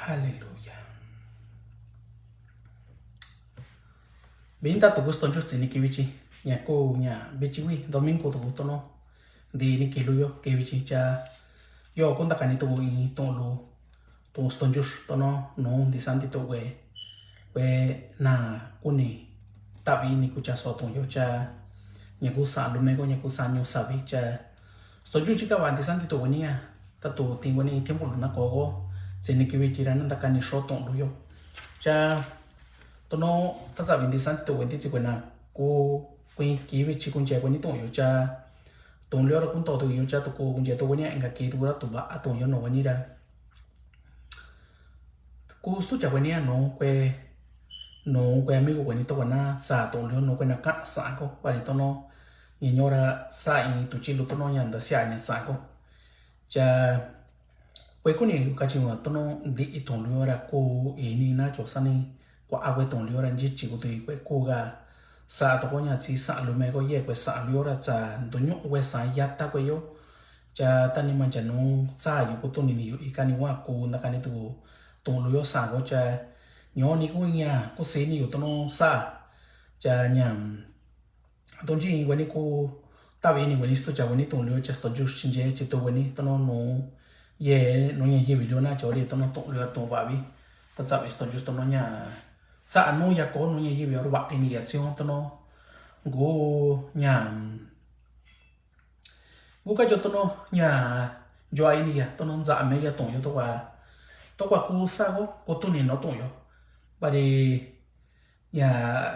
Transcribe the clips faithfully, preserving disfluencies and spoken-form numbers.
Aleluya. Bintá tuku stonchu tsi ni ki vichi, ña ku ña vichi wi domingo tuku tono di ni ki luyo ki vichi cha yo ku ntakani tuku i to'on lu to'on stonchu tono nu di santi to we we na kuni tavi ni ku cha so to'on yo cha ña ku sa lume ko ña ku sa ñu savi cha stonchu chika wa di santi to we ni ya. Tatu tingo ni tiempo lu na koko tsi ni ki vichi ra na ntakani so to'on lu yo cha tono ta savi di santi to we di tsi kue na ku kui ki vichi kun che kue ni to'on yo cha to'on lu yo ra kun to to yo cha to ku kun che to we ni ya inka ki to ra to ba a to'on yo no we ni ra ku stucha kue ni ya no kue no kue amigo kue ni to kue na sa to'on lu yo no kue na ka sa ko pa ni tono ña ñora sa i tu chi lu tono ña nda sia ña sa ko cha kue kuni kachi wa tono di i to'on lu yo ra ku i ni na cho sa ni kua a kue to'on lu yo ra nchi chi ku tu i kue ku ga sa to ko ña tsi sa lume ko ye kue sa lu yo ra cha ndu ñu kue sa yata kue yo cha ta ni ma cha nu sa yu ku tu ni ni yu i ka ni wa ku ntakani tu to'on lu yo sa ko cha ño ni ku ña ku si ni yu tono sa cha ña Tonchi weni ku tavi ni weni sto cha weni to'on lu yo cha sto jus chinche chi to weni tono nu ye nu ña yevi lu yo na chori tono to'on lu yo to'on vavi ta chavi sto jus tono ña sa nu ya ko nu ña yevi or vavi ni ya tsion tono gu ña gu ka cho tono ña jua ini ya tono nza me ya to'on yo to kwa to kwa ku sa go ko tuni no to'on yo bari ña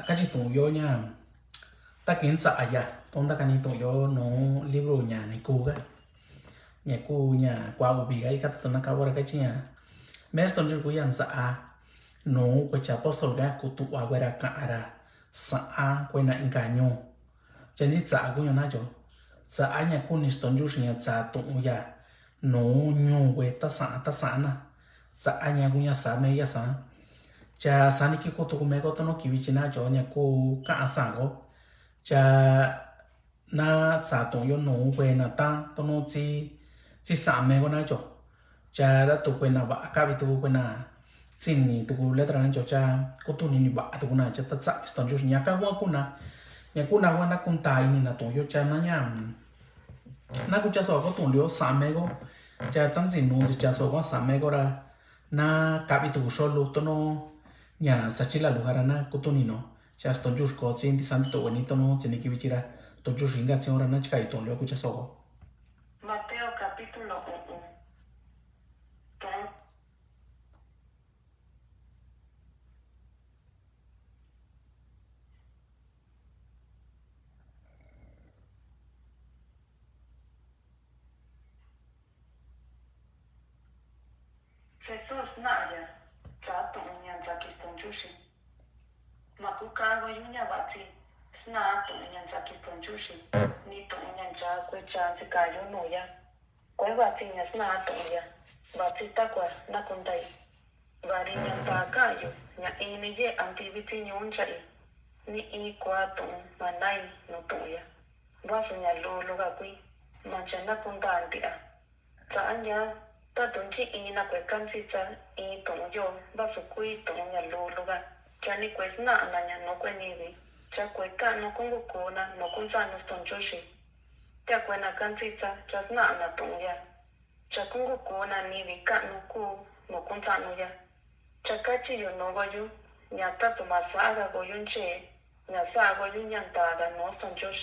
kachi to'on yo ña ta kin sa aya tonta kani to'on yo no libro ña ni ku ga ña ku ña kua ubi ga i kata tona ka wara kachi ña meston ju ku ya nsa a no kue cha apostol ga ku tu wa wara ka ara sa a kue na inka ñu cha nchi tsa ku ña na cho tsa a ña ku ni ston ju ña tsa to'on ya no ñu kue ta sa ta sa na tsa a ña ku ña sa me ya sa Cha sani ki kutu ku me ko tono ki vichi na cho ña ku ka a sa ko. Cha na sa to'on yo no kue na ta tono tsi tsi sa me ko na cho. Cha ra tu kue na va ka vi tu kue na tsi ni tu ku letra na cho cha kutu ni ni va tu ku na cha ta sa ston yo ña ka wa ku na. Ña ku na wa na kun ta ini na to'on yo cha na ña. Na ku cha so ko to'on lu yo sa me ko. Cha ta tsi nu tsi cha so ko sa me ko ra. Na kavi tu xo lu tono ña sa chi la lu jara na kutu ni no. Cha ston jus ko tsi nti santi to weni tono tsi ni ki vichi ra to jus inka tsi ora na chika i to'on lu yo ku cha so ko. Mateo capítulo uno. Jesús na'a ya tsa to'on ña nsa ki ston jus. Ma ku ka go yu ña va tsi sna to'on ña nsa ki ston jus ni to'on ña nsa kue cha tsi ka yo no ya. Kue va tsi ña sna to'on ya va tsi ta kua na ku ntai. Vari ña ta ka yo ña ini ye anti vi tsi ñu ncha i ni i kua to'on ma nai no to'on ya. Va su ña lu lu ga kui ma cha na ku nta nti a. Tsa a ña ta tu nchi i na kue ka ntsi tsa i to'on yo va su kui to'on ña lu lu ga. Cha ni kue sna na ña no kue ni vi cha kue ka no ku ngu ku na no ku nsa no ston jus. Cha kue na ka ntsi tsa cha sna na to'on ya. Cha ku ngu ku na ni vi ka no ku no ku nsa no ya. Cha kachi yo no go yu ña ta tu ma sa ga go yu nche ña sa go yu ña nta ga no ston jus.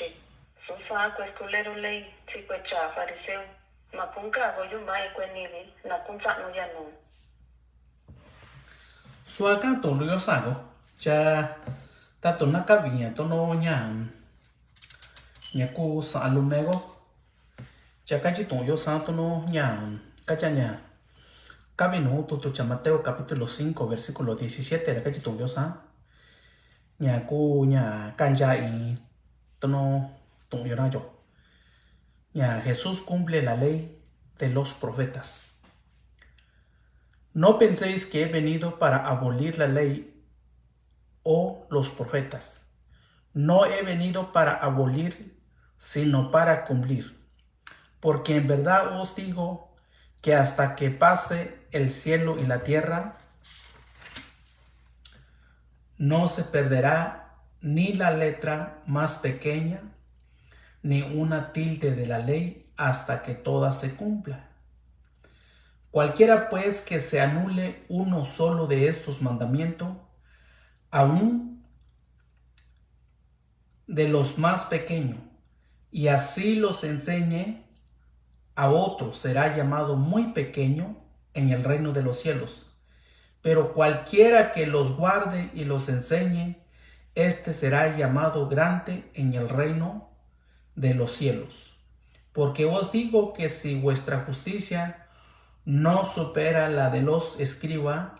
Su sa kue skulero lei tsi kue cha fariseo. Ma ku nka go yu ma i kue ni vi na ku nsa no ya no. Sua ka to'on lu yo sa go cha ta tu na ka vi ña tono ña ña ku sa lu me go. Cha kachi to'on yo sa tono ña kacha ña. Kavi nu tu tu cha Mateo capítulo cinco versículo diecisiete ra kachi to'on yo sa. Ña ku ña ka ncha i tono to'on yo na cho. Ña Jesús cumple la ley de los profetas. No penséis que he venido para abolir la ley o los profetas. No he venido para abolir, sino para cumplir. Porque en verdad os digo que hasta que pase el cielo y la tierra, no se perderá ni la letra más pequeña, ni una tilde de la ley, hasta que toda se cumpla. Cualquiera, pues, que se anule uno solo de estos mandamientos, aun de los más pequeños, y así los enseñe a otros, será llamado muy pequeño en el reino de los cielos. Pero cualquiera que los guarde y los enseñe, este será llamado grande en el reino de los cielos. Porque os digo que si vuestra justicia no supera la de los escribas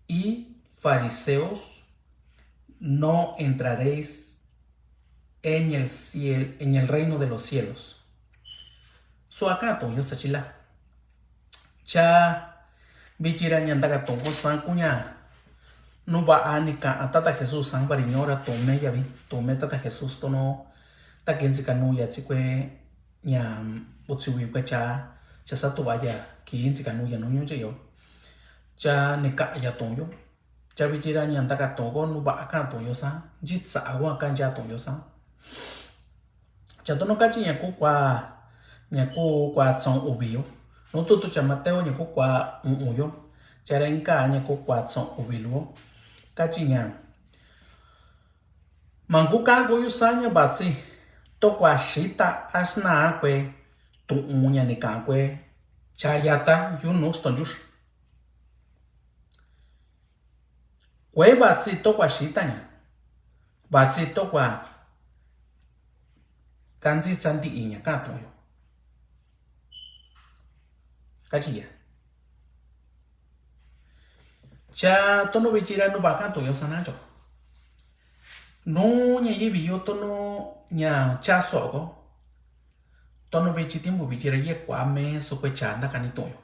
y fariseos, no entraréis en el ciel-, en el reino de los cielos. Sua kaꞌan to̱ꞌon yosa chi la. Cha vichi ra ña ntaka to̱ꞌon ko sa̱n kuña nuva a ni kaꞌan Tata Jesús sa̱n vari ñora to̱ꞌon me yavi, to̱ꞌon me Tata Jesús tono ta kintsika nu ya tsi kue ña vutsi wi kue cha, cha satuva ya kintsika nu ya nu ñuꞌun cheꞌe yo. Cha ni kaꞌan ya to̱ꞌon yo. Cha vichi ra ña ntaka to̱ꞌon ko nuva a kaꞌan to̱ꞌon yo sa̱n, nchitsaꞌa ko a kaꞌan ya to̱ꞌon yo sa̱n. Cha tono kachi ña ku kua, ña ku kua tso̱ꞌun uvi yo. Nu tutu cha Mateo ña ku kua uꞌun yo. Cha ra inka ña ku kua tso̱ꞌun uvi luo. Kachi ña. Manku kaꞌan ko yu sa̱n ña vatsi tokua xita a sna kue to̱ꞌon ña ni kaꞌan kue cha yata yu nu stonchux. Kue vatsi tokua xita ña, vatsi tokua kantsitsa ntiꞌi ña kaꞌan to̱ꞌon yo. Kachi ya. Cha tono vichi ra nuva kaꞌan to̱ꞌon yo sa̱n na cho. Nu ña yivi yo tono ña cha soꞌo ko. Tono vichi tiempo vichi ra yekua me so kue cha ntaka ni to̱ꞌon yo.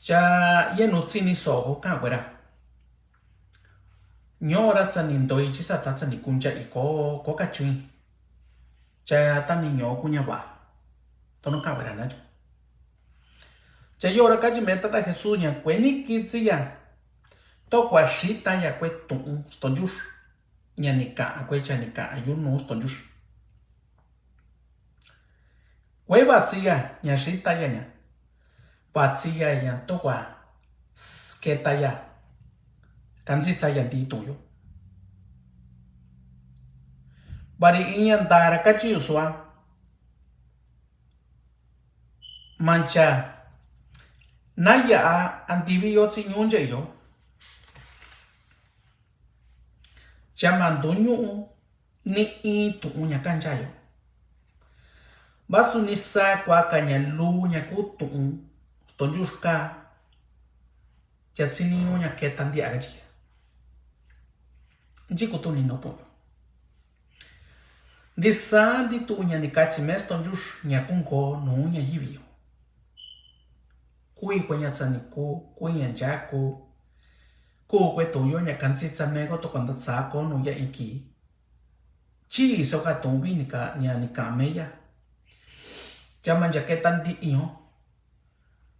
Cha yenu tsini soꞌo ko kaꞌan kue ra. Ñoꞌo ra tsani ndoyi chisa ta tsani kuncha i ko, ko kachuin. Cha tani ñoꞌo kuña va. Tono kaꞌan kue ra na cho. Cha yoꞌo ra kachi me Tata Jesús ña kue ni kitsi ya. Tokua xita ya kue to̱ꞌon stonchux. Ña ni kaꞌan kue cha ni kaꞌan yu nu stonchux. Kue vatsi ya ña xita ya ña. Vatsi ya ña tokua keta ya. Kantsitsa ya ntiꞌi to̱ꞌon yo. Vari iña ntara kachi yu sua. Mancha. Nayaꞌa antivi yo tsi ñuꞌun cheꞌe yo. Cha mantu ñuꞌu ni in to̱ꞌon ña kaꞌan ya yo. Vasu ni sa kua kaña lu ña ku to̱ꞌon stonchux ka. Cha tsi ni ñuꞌu ña keta ntiꞌa kachi ya. Nchi kutu ni no to̱ꞌon yo. Ntisa nti to̱ꞌon ña ni kachi me stonchux ña ku nko nu ña yivi yo. Kui kue ña tsani ku, kui ña ncha ku. Ku kue to̱ꞌon yo ña kantsitsa me ko tokua ntatsa ko nu ya iki. Chi so ka to̱ꞌon vi ni ka ña ni kaꞌan me ya. Cha mancha keta ntiꞌi yo.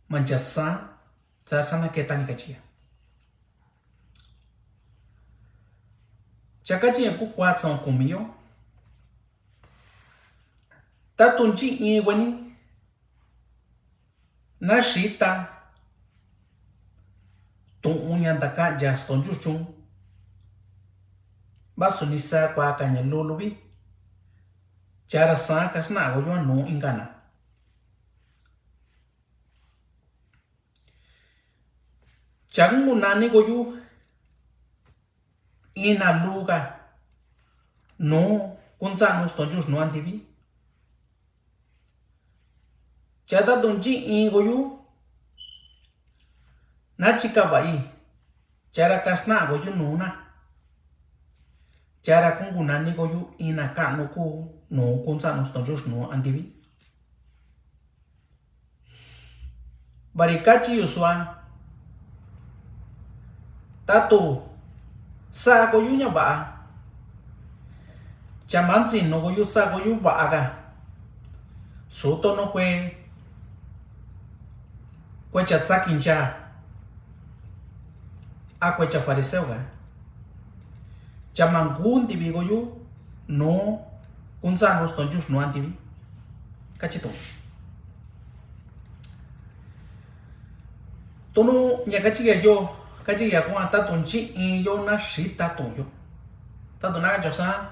Mancha sa̱n, sa sa̱n na keta ni kachi ya. Cha kachi ña ku kua tso̱ꞌun kumi yo. Tatu nchi in kue ni. Na xita to̱ꞌon ña ntakaꞌan ya stonchux chun. Vasu ni sa kua kaña lu luvi. Cha ra sa̱n kasnaꞌa ko yu a nu inka na. Cha kungunani ko yu ina luka nu kuntsaꞌnu stonchux nu antivi. Cha tatu nchi in ko yu na chika vaꞌi. Cha ra kasnaꞌa ko yu nu na. Cha ra kungunani ko yu ina kaꞌnu ku nu kuntsaꞌnu stonchux nu antivi. Vari kachi yu sua. Tatu saꞌa ko yu ña vaꞌa. Cha mantsinu ko yu saꞌa ko yu vaꞌa ka. Sutono kue kuetcha tsakincha, a kuetcha fariseoka, cha mangu ntivi koyu nu kuntsanuts toyux nuantivi, kachi toyu. Tonu ña kachiga yo, kachiga kuan tatu nchi'i yo na xita toyu. Tatu na kacho sa,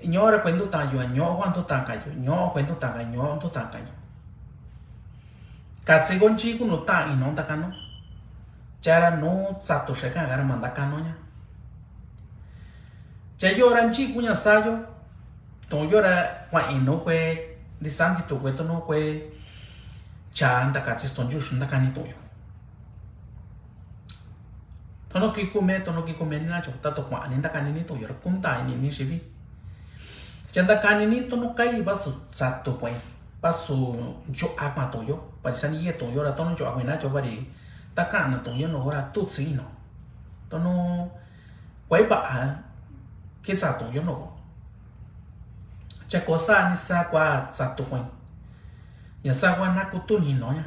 ño'o ra kuentu tayu, ño'o kuan tu takayu, ño'o kuentu taka, ño'o tu takayu. Katsi ko nchi kunu ta ino takano. Chara nu tsatu xeka kara manda kano ña. Cha yo ra nchi kuña sayo. Tun yo ra kuan ino kue, disanti tu kue tonu kue. Cha nda katsi ston jux nda kani toyo. Tonu kikumi, tonu kikumi ni nacho, tatu kuan ni nda kani ni toyo ra kunta ini ni xivi. Cha nda kani ni tonu kai basu tsatu kue. Basu nchu'a kuan toyo, pari sani ye toyo ra tonu nchu'a kue nacho pari. Takana toyo no ra tutsi no. Tonu kue ba'a kitsa toyo no. Cha kosa ni sa kua tsatu kue. Ya sa kua na kutu ni no ya.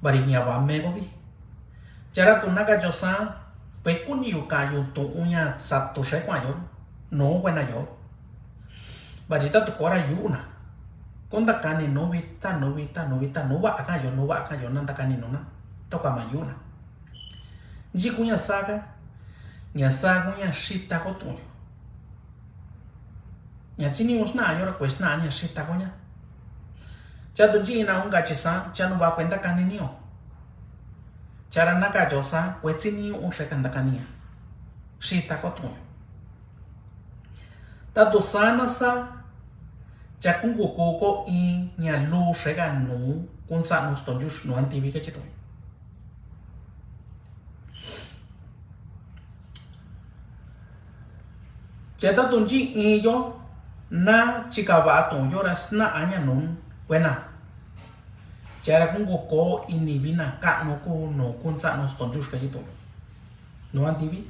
Pari ya ba me ko bi. Chara tu naka yo sa, pue kuni yu ka yu tu uña tsatu xe kua yo. No kue na yo. Pari tatu kora yu na. Konta kani no vita, no vita, no vita, no va aka yo, no va aka yo, nanda kani no na. Toka ma yu na. Nchi kuña saka, ña sa kuña xita ko tuyo. Ña tsini uxna yo ra kue xna ña xita ko ña. Cha tu nchi na unga chi sa, cha nu va kuenta kani ni o. Chara naka yo sa, kue tsini uxe kanda kani ya. Xita ko tuyo. Tatu sana sa, cha kungu kuko i ña lu xega nu, kuntsanuts toyux nuantivi kachi tu. Cha tatu nchi i yo, na chika va toyo ra sna aña nun, kuena. Chara kungu ko i nivi na kanu ku nu kuntsanuts toyux kachi tu. Nuantivi.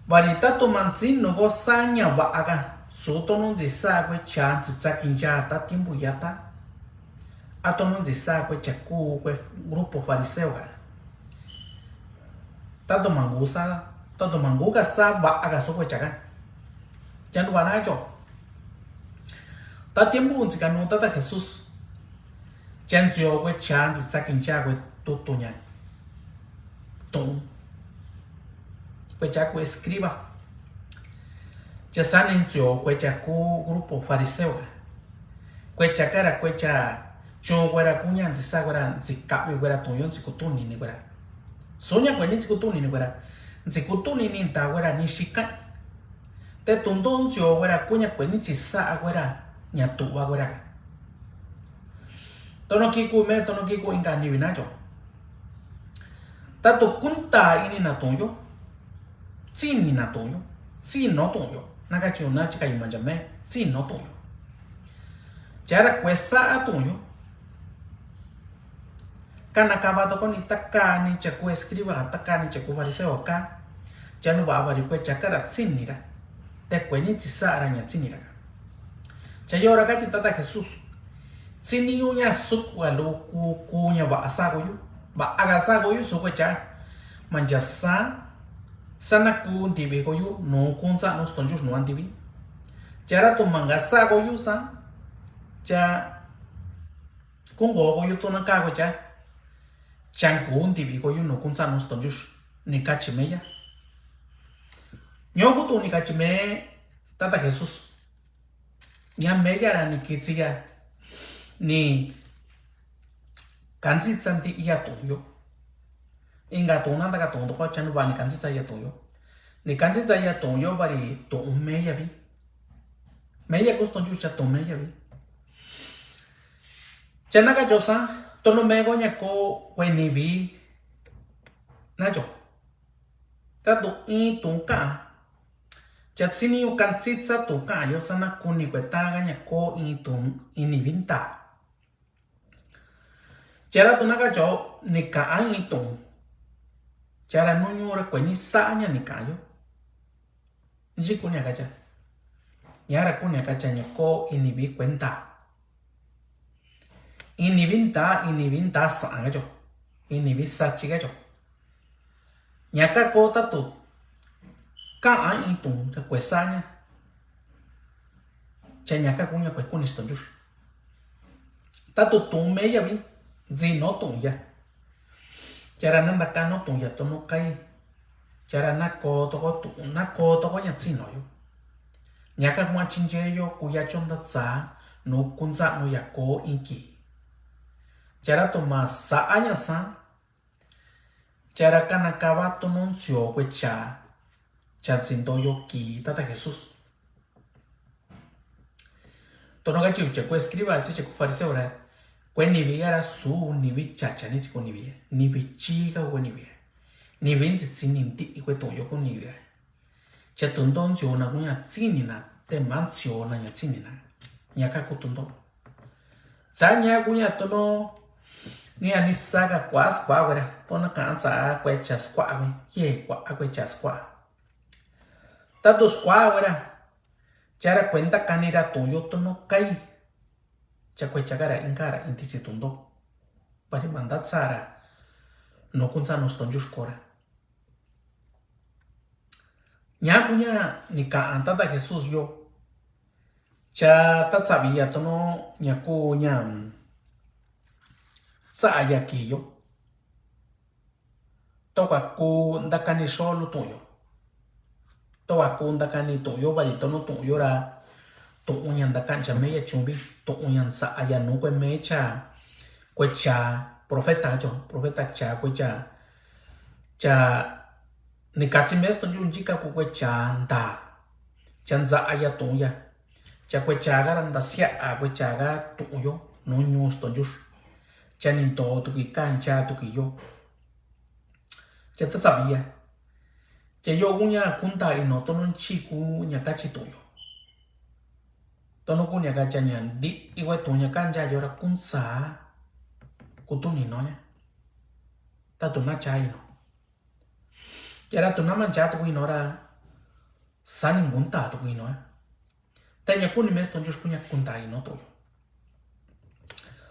Pari tatu mantsi nu ko sa ña va aka, su tonu ntsi sa kue cha ntsi tsakincha ta tiempo ya ta. A tonu ntsi sa kue cha ku kue grupo fariseo ka. Tatu mangu sa, tatu mangu ka sa va aka su kue chaka. Cha nu va na cho. Ta tiempo ntsi kanu tata Jesús. Cha ntsi o kue cha ntsi tsakincha kue tutu ña. Tun. Kue cha kue escriba. Cha sani ntsi o kue cha ku grupo fariseo. Kue cha kara kue cha cho kue ra kuña ntsi sa kue ra ntsi kavi kue ra tuyo ntsi kutuni ni kue ra. Soña kue ni ntsi kutuni ni kue ra. Ntsi kutuni ni nta kue ra ni xika. Te tundo ntsi o kue ra kuña kue ni ntsi sa kue ra ña tuva kue ra. Tono kiku me, tono kiku inka nivi na cho. Tatu kunta ini na tuyo. Tsini na tuyo. Tsino tuyo. Naka chi una chika yuma jame. Tsino tuyo. Chara kue sa tuyo. Kana kava toko ni taka ni cha ku escriba, taka ni cha ku fariseo ka. Cha nu va vari kue cha kara tsini ra. Te kue ni tsi sa ra ña tsini ra. Cha yo ra kachi tata Jesús. Tsini yu ña suku a lu ku, ku ña va a sa ko yu. Va a ka sa ko yu su kue cha. Manja sa. Sana ku ntivi ko yu. Nu kuntsanuts toyux nuantivi. Chara tu manga sa ko yu sa. Cha kungo ko yu tona ka kue cha. Chanku ntivi ko yu nu kuntsanuts toyux. Ni kachi me ya. Ño kutu ni kachi me tata Jesús. Ña meya ra ni kitsi ya ni kantsitsa nti'i ya tu'un yo. Inka tu'un na ntaka tu'un toko cha nu va ni kantsitsa ya tu'un yo. Ni kantsitsa ya tu'un yo vari tu'un meya vi. Meya kusi toyux cha tu'un meya vi. Cha naka yo sa tonu me ko ña ko kue ni vi na yo. Tatu in tu'un ka'a. Cha tsini yu kantsitsa tu'un ka'a yo sana kuni kue taka ña ko in tu'un ini vinta. Chara tu naka cho ni ka'a in tu'un. Chara nuñu ra kue ni sa ña ni ka'a yo. Nyi kuni a kacha. Ña ra kuni a kacha ña ko ini vi kuenta. Ini vi nda, ini vi nda saxan kacho. Ini vi sachi kacho. Ña ka ko tatu kaxan i tun ya kuesa ña. Cha ña ka ku ña kuekuni stonchux. Tatu tun meya vi ntsi no tun ya. Chara na ndaka no tun ya tono kai. Chara na ko toko tun, na ko toko ña tsino yo. Ña ka ku ña chinche yo ku ya chonta tsa, no ku ntsa no ya ko inki. Chara tuma sa aña sa. Chara kana kava tono ntsio kuecha. Cha ntsinto yo ki tata Jesús. Tono kachi ucha ku escriba tsi cha ku fariseo ra. Kue nivi ya ra su nivi chacha ni tsi ku nivi ya. Nivi chika kue nivi ya. Nivi ntsi tsi ni nti kue tun yo ku nivi ya. Cha tunto ntsio na ku ña tsini na, te ma ntsio na ña tsini na. Ña ka ku tunto. Sa ña ku ña tono, ni a ni sa ka kua skua kue ra, tono ka sa kue cha skua kue, ye kua kue cha skua. Tatu skua kue ra, chara kuenta kani ra tun yo tono kai. Cha kue cha ka ra inka ra inti tsi tunto. Pari manda tsara, no ku ntsa no stonchux kora. Ña ku ña ni kaxan tata Jesús yo. Cha tatsavi ya tono ña ku ña tsa'a ya ki yo. Toka ku ndakani xolu tun yo. Toka ku ndakani tun yo vari tono tun yo ra. Tun ña ndakani cha meya chunvi. Tun ña ntsa'a ya nu kue mecha. Kuecha profeta cho. Profeta cha kuecha. Cha ni katsi mesto nyu nchika ku kuecha nda. Cha ntsa'a ya tun ya. Cha kuecha ka ra ndasia'a kuecha ka tun yo. Nu ñu stonchux. Cha ni nto tuki kancha tuki yo. Cha tatsavi ya. Cha yo ku ña kunta ino tono nchi ku ña kachi tun yo. Tono ku ña kacha ña ndi iwe tun ña kancha yo ra kunsa. Kutu ni no ña. Tatu na cha ino. Chara tu na mancha tuku ino ra. Sa ni ngunta tuku ino ra. Ta ña kuni mesto nchux ku ña kunta ino tun yo.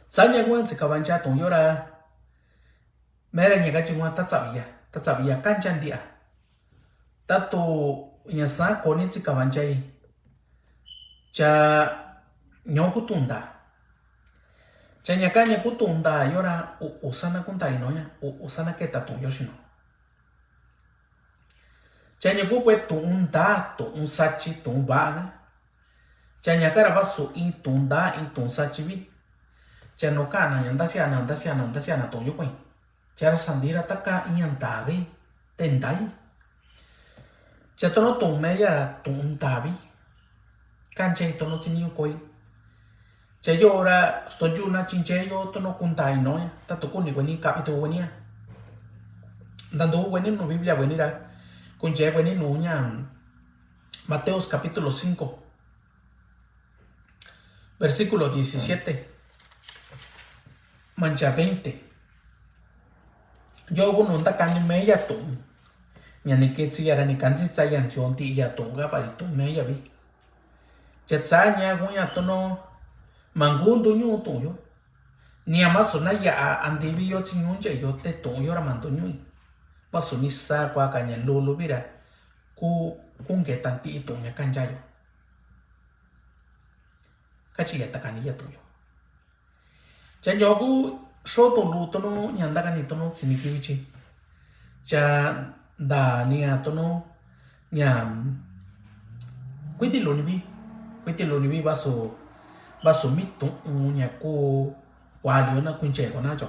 Sa ña ku ña tsi kavancha tun yo ra. Mera ña kachi ku ña tatsavi ya. Tatsavi ya kancha ndia. Tatu ña sa koni tsi kavancha i. Cha ño ku tun nda. Cha ña ka ña ku tun nda yo ra u, u sa na kunta ino ña. U, u sa na keta tun yo xino. Cha ña ku kue tun nda, tun sachi, tun va'a. Cha ña ka ra vasu i tun nda, i tun sachi vi. Cha no kana ña ndasiana, ndasiana, ndasiana tun yo kue. Cha ra sandi ra taka iña nda gi, te nda i. Cha tono tun meya ra tun nda vi. Kancha i tono tsi niñu koi. Cha yo ra sto yu na chinche yo tono kunta ino ña. Tatu kuni kueni kavi tu kueni a. Ndandu kueni nu Biblia kueni ra. Kunche kueni nu ña. Mateos capítulo cinco. Versículo diecisiete. Mancha veinte. Yo ku nu ndakani meya tun. Ña ni kitsi ya ra ni kantsitsa ya nchon ti ya tun ka fari tun meya vi. Cha tsa ña ku ña tono mangu ndu ñu tun yo. Ni a masu na ya a andivi yo tsi ñu nche yo te tun yo ra mandu ñu i. Masu ni sa kua ka ña lulu vi ra. Ku, ku nge tanti i tun ña kancha yo. Kachi ya takani ya tun yo. Cha ño ku xo tun lu tono ña ndakani tono tsini kivichi. Cha nda ni a tono ña kuiti lunivi. Kuiti lunivi vasu, vasu mi tun ña ku kuali yo na kunche ko na cho.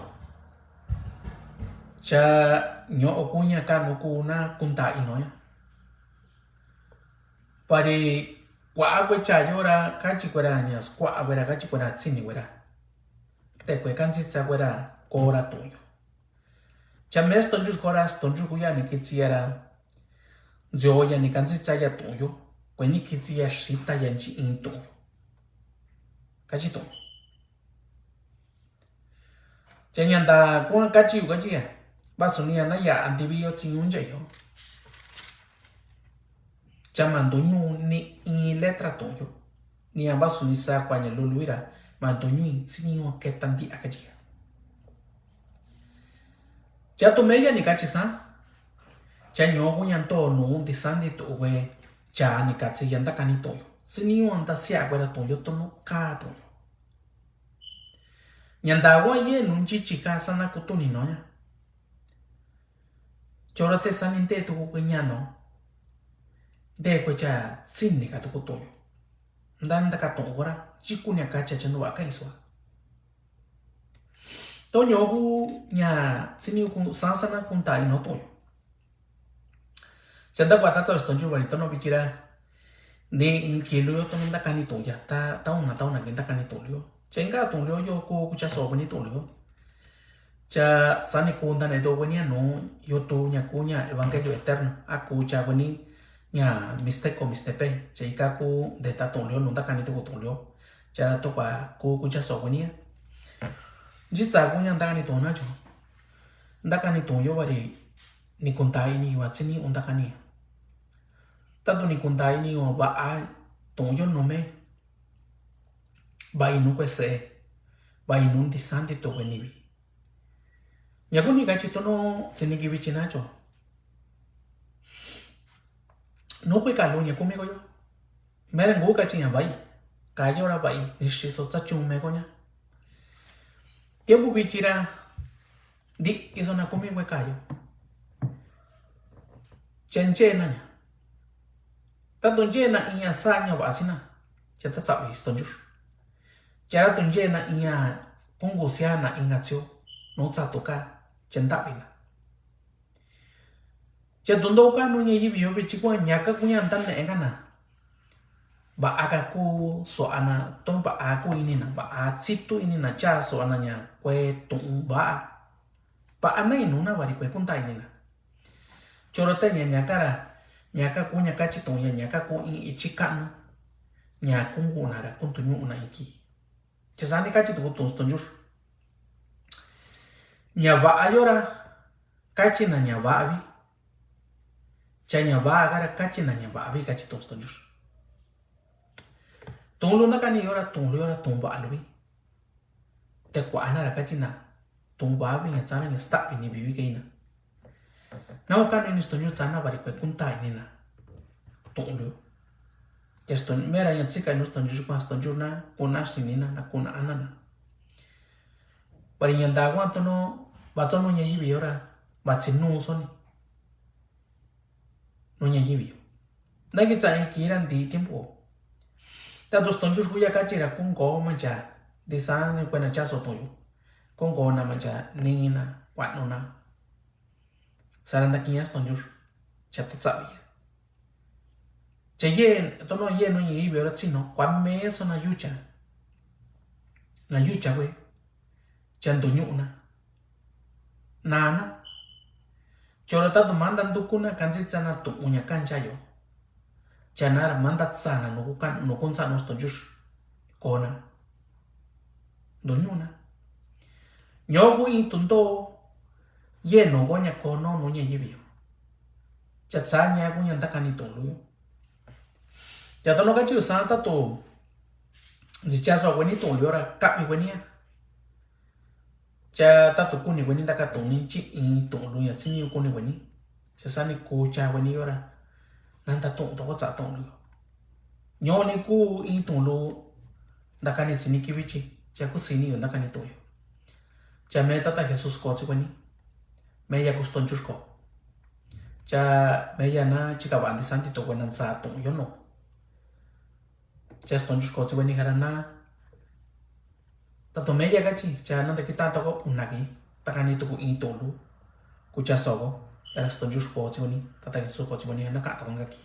Cha ño ku ña ka nu ku na kunta ino ña. Pari kua kue cha yo ra kachi kue ra ña skua kue ra kachi kue ra tsini kue ra. Te kue kantsitsa kue ra kora tun yo. Cha mesto nchux kora sto nchux ku ya ni kitsi ya ra. Ntsio ya ni kantsitsa ya tun yo. Kue ni kitsi ya xita ya nchi i tun yo. Kachi tun yo. Cha ña nda ku kachi yu kachi ya. Vasu ni a na ya andivi yo tsi ñu nche yo. Cha mandu ñu ni i letra tun yo. Ni a vasu ni sa kua ña lulu i ra. Maduñuin, tsi ni ñuan keta nti'a, kachi ya. Cha tu meya ni kachi sa. Cha ñoku ña nto nu ntisanti tu'uve. Cha ni katsi ya ntakani tu'un yo. Tsi ni ñuan ntasia'akue ra tu'un yo, tonu ka tu'un yo. Ña ntawa yenu nchichi ka sana kutuni no ña. Chora te sani nte tuku ke ña no. Nte kue cha tsini ka tuku tu'un yo. Nta nta ka tu'un kora, chikuni a kacha cha nu wa ka isua. To ñoku ña tsini ku sansana kunta ino tu'un yo. Cha nta kua ta tsa Stonjur vari tono vichira. Ni in kilu yo tono ntakani tu'un ya, ta, ta una, ta una ki ntakani tu'un lu yo. Cha inka tu'un lu yo, yo ku, ku cha so ni tu'un lu yo. Cha sani ku ntane do weni a nu, yo tu ña ku ña evangelio eterno, a ku cha weni ña mixteco, mixtepe, cha ika ku de ta tu'un lu yo, nu ntakani tuku tu'un lu yo. Cha ra to kua ku, ku cha so weni a. Nchitsa ku ña ntakani tu'un na cho. Ntakani tu'un yo vari ni kunta ini yo a tsi ni un ntakani. Tatu ni kunta ini yo a va'a tu'un yo nume. Va'i nu kue se'e. Va'i nu ntisanti tu'uve nivi. Ña kuni kachi tono tsini ki vichi na cho. Nu kue ka lu ña kumi ko yo. Mera ngu kachi ña va'i. Ka yo ra va'i, ni xiso tsa chun me ko ña. Tiempo vichi ra, nti'i so na kumi kue ka yo. Cha nche na ña. Tatu nche na iña sa ña va'a tsina. Cha ta tsa'vi Stonjur. Cha ra tu nche na iña kungu sia na iña tsio. Nu tsa tu ka, cha nta'vi na. Cha tu nto ka nu ña yivi yo vichi kua ña ka ku ña ntane'e ka na. Va'a ka ku so'a na, to va'a ku ini na, va'a tsitu ini na cha so'a na ña kue tu'un va'a. Va'a na inu na vari kue kunta ini na. Choro te ña ña ka ra, ña ka ku ña kachi tu'un ya, ña ka ku in ichi ka'nu. Ña kungu na ra, kuntu ñu'u na iki. Cha sani kachi tuku tu'un Stonjur. Ña va'a yo ra, kachi na ña va'avi. Cha ña va'a ka ra, kachi na ña va'avi, kachi tu'un Stonjur. Tu'un lu ntakani yo ra, tu'un lu yo ra, tu'un va'a luvi. Te kua'a na ra kachi na, tu'un va'avi ña tsana ña sta'vi ni vivi keina. Na u kanu ini Stonjur tsana vari kue kunta ini na. Tu'un lu. Cha Stonjur, mera ña tsika inu Stonjur kua Stonjur na, kuna sini na, na kuna ana na. Vari ña nta kua tono, va tsono ña yivi yo ra, va tsinu soni. Nu ña yivi yo. Naki tsa iki ra nti tiempo. Tatu Stonjur ku ya kachi ra kungo mancha. Ntisani kue na cha so tu'un yo. Kungo na mancha, ni na, kua'nu na. Sara nta kiña Stonjur. Cha ta tsa'vi ya. Cha ye, tono ye nu ña yivi yo ra tsino. Kua meso na yucha. Na yucha kue. Cha ntuñu'u na. Nana. Chora tatu manda ntuku na kantsitsa na tu'un ña kancha yo. Cha nara manda tsana nuku kan, nuku ntsana Stonjur. Kona. Ntuñu'u na. Ñoku in tu nto. Ye nuku ña kono nu ña yivi yo. Cha tsa ña ku ña ntakani tu'un lu yo. Cha tono kachi u sa tatu. Ntsi cha so kueni tu'un lu yo ra kavi kueni a. Cha tatu kuni kueni ntaka tu'un ni chi in tu'un lu ya tsi ni kuni kueni. Cha sani ku cha kueni yo ra. Nanta tu'un toko tsa tu'un lu yo. Ñoni ku in tu'un lu. Ntakani tsi ni kivi chi. Cha ku sini yo ntakani tu'un yo. Cha me tata Jesús ko tsi kueni. Me ya ku Stonjur ko. Cha me ya na chika va ntisanti to kuena ntsa tu'un yo no. Cha Stonjur ko tsi kueni kara na. Tatu me ya kachi, cha nanta kita toko unaki. Takani tuku in tu'un lu. Ku cha so ko. Kara Stonjur ko tsi kueni. Tata Jesús ko tsi kueni na ka toko ngaki.